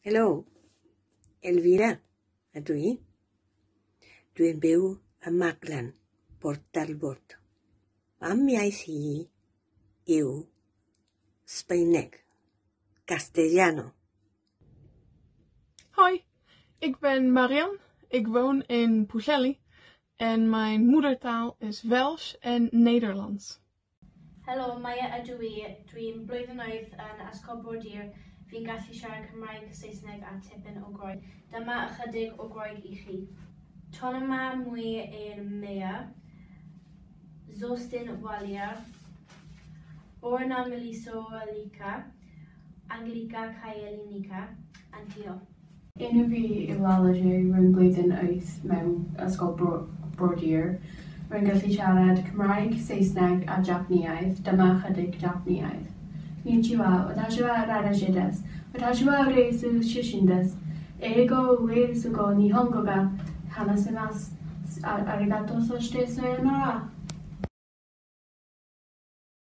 Helo, Elvira ydw i. Dwi'n byw ym Maglan, Port Talbot. Mam iaith i yw Sbaeneg, Castellano. Hoi, ik ben Marian. Ik woon in Pwllheli. En mijn moedertaal is Welsh en Nederlands. Helo, Maia ydw i. Dwi'n blwyddyn wyth yn Ysgol Bro Dur. Fi'n gallu siarad Cymraeg, Saesneg a tipyn o Groeg. Dyma ychydig o Groeg i chi. Tonoma mwy ein mea, Zostin Walia, Orna Miliso Lika, Anglica Caelinica, Antio. Enw fi yw Lala J, rwy'n blwyddyn wyth mewn ysgol Bro Brodir. Rwy'n gallu siarad Cymraeg, Saesneg a Japaneaidd. Dyma ychydig Japaneaidd. Konnichiwa, watashi wa Lala J desu. Watashi wa Reisu shushin desu. Eigo, Wales go, Nihongo ga hanasemasu. Arigatou, soshite sayonara.